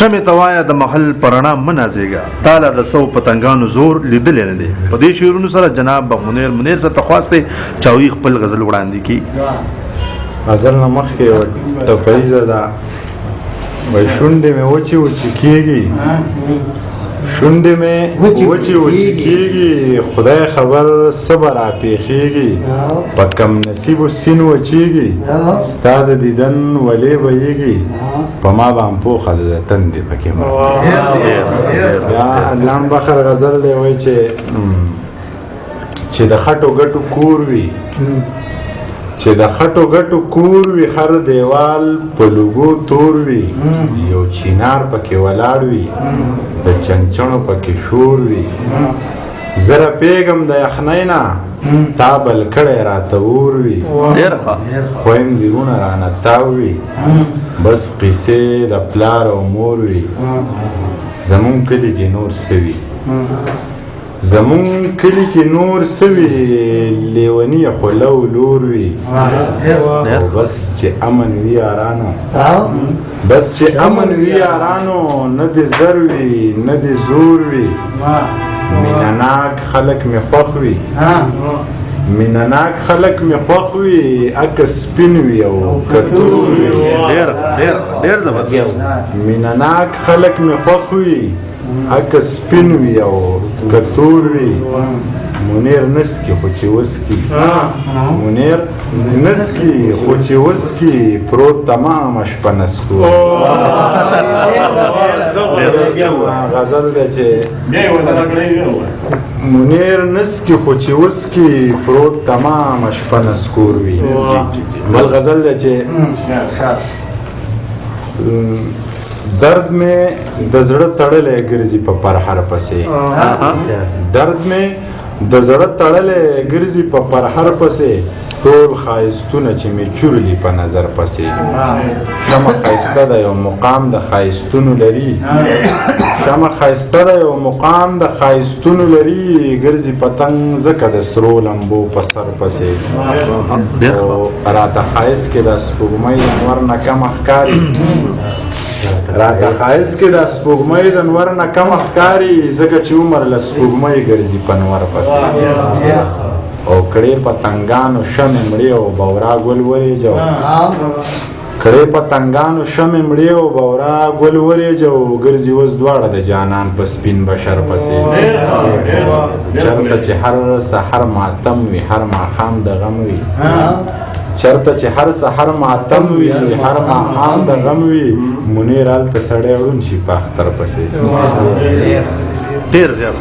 شمع ته وایه د محل په رڼا مه نازېږه، تا لا د سو پتنګانو زور لیدلی نه دی. په دې شعرونو سره جناب منیر منیر صاحب ته خواست دی چې هغوی خپل غزل وړاندې کړي. غزل نه مخکې یوه ټپه ده، وایي شونډې مې وچې وچې کېږي، شونډې مې وچې وچې کېږي، خدای خبر څه به راپېښېږي، په کم نصیبو سین وچېږي، ستا د دیدن ولې بهیږي، په ما به هم پوخه ده د تندې پکې مړه. دا لنډ بخر غزل دی، وایي چې د خټو ګټو کور وي، چې د خټو ګټو کور وي، هر دیوال په لوګو تور وي، یو چینار پکې ولاړ وي، د چنچڼو پکې شور وي، زه رپېږم د یخنۍ نه تا بل کړی راته اور وي، ډېر ښه، خویندې وروڼه رانه تاو وي، بس قیصې د پلار او مور وي، زمونږ کلي کې نور څه وي، زمونږ کلي کې نور څه وي، لیوني خو لو لور وي، او بس چې امن وي یارانو، بس چې امن وي یارانو، نه دې زر وي نه دې زور وي، مینه ناک خلک مې خوښ وي، مینه ناک خلک مې خوښ وي، اکه سپین وي او که تور وي. ډېر ډېر ډېر زبردست. مینه ناک خلک مې خوښ وي، اکه سپین وي او که تور وي، منیر نسکي خو چې وسکي، منیر نسکي خو چې وسکي، پروت تمامه شپه نسکور. غزل دی چې منیر نسکي خو چې وسکي، پروت تمامه شپه نسکور وي. بل غزل دی چې درد مې د زړه تړلی ګرځي په پرهر پسې، درد مې د زړه تړلی ګرځي په پرهر پسې، ټول ښایستونه چې مې چورلي په نظر پسې، شمع ښایسته ده یو مقام د ښایستونو لري، شمع ښایسته ده یو مقام د ښایستونو لري، ګرځي پتنګ ځکه د سرو لمبو په سر پسې، او راته ښایست کې د سپوږمۍ د نور نه کمه ښکاري، راته ښایست کې د سپوږمۍ د نور نه کمه ښکاري، ځکه چې عمر له سپوږمۍ ګرځي په نور پسې، او کړې پتنګانو شمې مړې او بورا ګل ورېجو، کړې پتنګانو شمې مړې او بورا ګل ورېجو، ګرځي اوس دواړه د جانان په سپین بشر پسې، چېرته چې هر سحر ماتم وي، هر ماښام د غم وي، چېرته چې هر سحر ماتم وي، هر ماښام د غم وي، منیر هلته سړی ړوند شي په اختر پسې. ډېر زیات.